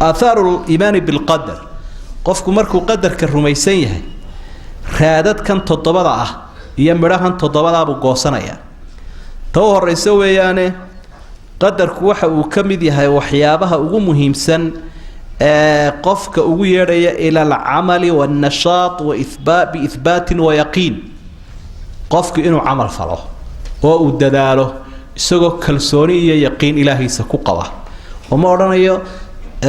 Aathaaru liimaani bilqadar, qofku markuu qadarka rumaysan yahay, raadadkan toddobada ah iyo midhahan toddobadaabuu goosanayaa. Ta u horeysa weeyaane, qadarku waxa uu ka mid yahay waxyaabaha ugu muhiimsan ee qofka ugu yeedhaya ila alcamali wannashaat wa biithbaatin wa yaqiin. Qofku inuu camal falo oo uu dadaalo isagoo kalsooni iyo yaqiin ilaahiisa ku qaba, oo ma odhanayo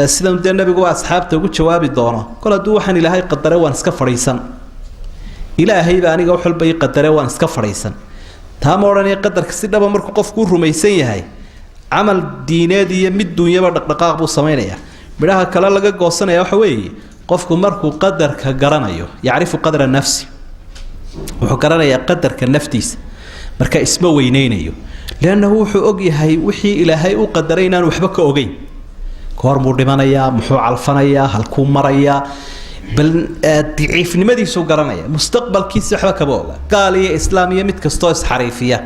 sidan dee nabigu asxaabta ugu jawaabi doono: "Kol hadduu waxaan Ilaahay qadaray, waan iska fadhiisan. Ilaahay baa aniga wax walba ii qadare, waan iska fadhiisan." Taa ma odhanaya. Qadarka si dhaba markuu qofku u rumaysan yahay, camal diineed iyo mid duunyaba dhaqdhaqaaq buu samaynayaa. Midhaha kale laga goosanaya waxa weeye, qofku markuu qadarka garanayo, yacrifu qadra nafsi, wuxuu garanayaa qadarka naftiisa, marka isma weyneynayo, liannahu wuxuu og yahay wixii Ilaahay u qadaray inaanu waxba ka ogeyn. Koor muu dhimanayaa, muxuu calfanayaa, halkuu marayaa, bal daciifnimadiisuu garanaya, mustaqbalkiisa waxba kama oga. Gaal iyo islaam iyo mid kastoo isxariifiya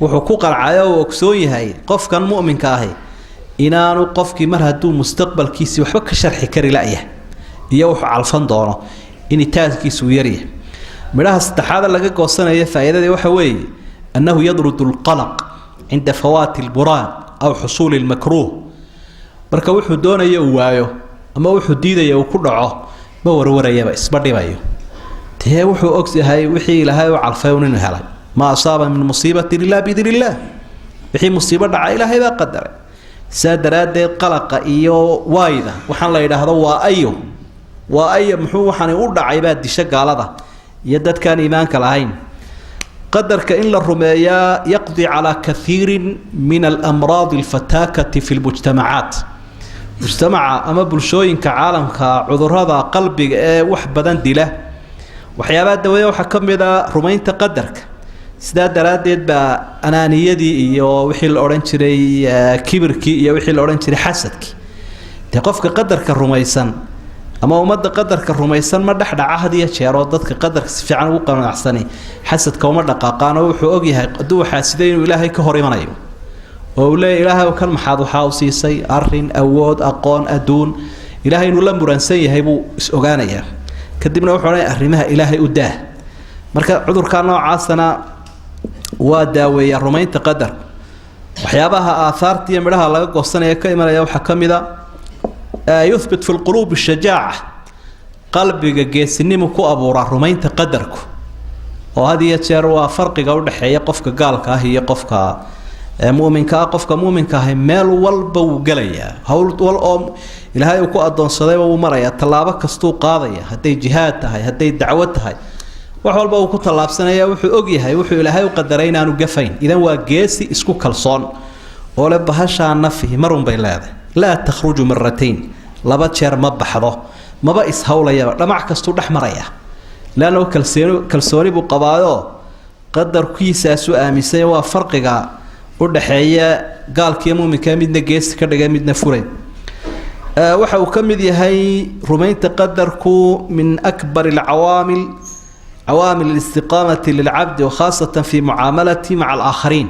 wuxuu ku qancaya oo ogsoon yahay qofkan mu'minka ahi inaanu qofkii mar hadduu mustaqbalkiisii waxba ka sharxi kari la'yahay iyo wuxuu calfan doono, in itaankiisu uu yaryahay. Midhaha saddexaada laga goosanaya faa'iidadii waxa weeye annahu yadrudu alqalaq cinda fawaati almuraad aw xusuuli almakruuh. Marka wuxuu doonaya uu waayo ama wuxuu diidaya uu ku dhaco, ma warwarayaba, isma dhibayo. Dee wuxuu og yahay wixii Ilaahay u calfay un inuu helay. Maa asaaba min musiibatin ilaa biidni illaah, wixii musiibo dhaca Ilaahay baa qadaray. Saa daraaddeed qalaqa iyo waayda waxaan la yidhaahdo waa ayo, waa ayo, muxuu waxaani u dhacay baa disho gaalada iyo dadkaan iimaanka lahayn. Qadarka in la rumeeyaa yaqdi calaa kathiirin min alamraadi alfataakati fi lmujtamacaat. Mujtamaca ama bulshooyinka caalamka cudurada qalbiga ee wax badan dila, waxyaabaha daweeye waxaa ka mid a rumaynta qadarka. Sidaa daraaddeed baa anaaniyadii iyo wixii la odhan jiray kibirkii iyo wixii la odhan jiray xasadkii, dee qofka qadarka rumaysan ama ummadda qadarka rumaysan ma dhexdhaca had iyo jeer, oo dadka qadarka si fiican ugu qanacsani xasadka uma dhaqaaqaan, oo wuxuu ogyahay hadduu xaasiday inuu Ilaahay ka hor imanayo oo uu leeyahy: "Ilaahay, kan maxaad waxaa u siisay arrin, awood, aqoon, adduun?" Ilaahay inuu la muransan yahay buu is ogaanayaa. Kadibna wuxuu odhanaya: "Arrimaha Ilaahay u daah." Marka cudurka noocaasana waa daaweeyaa rumaynta qadarku. Waxyaabaha aathaarta iyo midhaha laga goosanaya ka imanaya waxaa ka mid a yuthbit fi lquluubi shajaaca, qalbiga geesinimu ku abuuraa rumaynta qadarku, oo had iyo jeer waa farqiga udhexeeya qofka gaalka ah iyo qofka muminka ah. Qofka muminka ahi meel walba wuu gelayaa, hawl wal oo Ilaahay uu ku adoonsadayba wuu marayaa, tallaabo kastuu qaadaya, hadday jihaad tahay, hadday dacwo tahay, wax walba uu ku tallaabsanaya. Wuxuu og yahay wuxuu Ilaahay u qadaray inaanu gafayn. Idan waa geesi isku kalsoon oo le bahashaa nafihi marun bay leedahay, laa takhruju maratayn, laba jeer ma baxdo, maba ishawlayaba, dhamac kastuu dhex maraya, leanna kalsooni buu qabaayo, qadarkiisaasuu aaminsanya. Waa farqiga u dhaxeeya gaalkiiyo muminka, midna geesi ka dhigay, midna furay. Waxa uu ka mid yahay rumaynta qadarku min akbar alcawaamil, cawaamil alistiqaamati lilcabdi, wakhaasatan fi mucaamalati maca alaakhariin.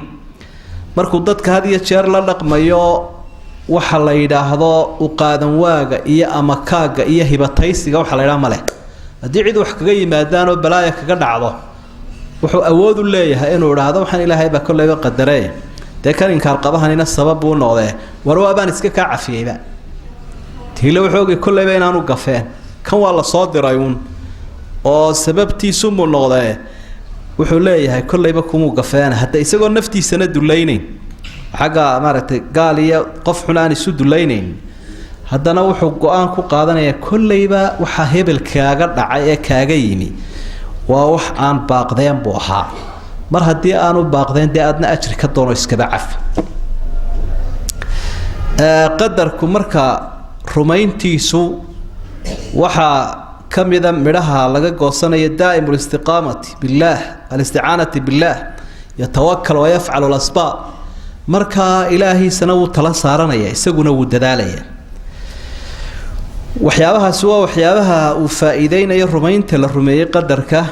Markuu dadka had iyo jeer la dhaqmayo, waxa la yidhaahdo u qaadan waaga iyo amakaaga iyo hibataysiga waxa la yidhaha male. Haddii cid wax kaga yimaadaan oo balaaya kaga dhacdo, wuxuu awood u leeyahay inuu idhaahdo: "Waxaan Ilaahay baa kolleyba qadaree, dee kan inkaar qabahanina sabab buu noqdee, war waa baan iska kaa cafiyeyba." Tiile wuxuu ogay kolleyba inaanu gafeen, kan waa la soo diray uun oo sababtiisunbuu noqdee. Wuxuu leeyahay kolleyba kumuu gafeen, hadda isagoo naftiisana dulaynayn, xagga maaragtay gaal iyo qof xun aan isu dulaynayn, haddana wuxuu go-aan ku qaadanayaa kolleyba waxaa hebel kaaga dhacay ee kaaga yimi waa wax aan baaqdeen buu ahaa. Mar haddii aanu baaqdeen, dee aadna ajri ka doono, iskaba caf. Qadarku marka rumayntiisu waxaa ka mida midhaha laga goosanayo daa'im listiqaamati billaah, alisticaanati billaah, yatawakal wayafcalu lasbaab. Markaa ilaahiisana wuu tala saaranaya, isaguna wuu dadaalaya. Waxyaabahaasi waa waxyaabaha uu faa-iideynayo rumaynta la rumeeyey qadarka.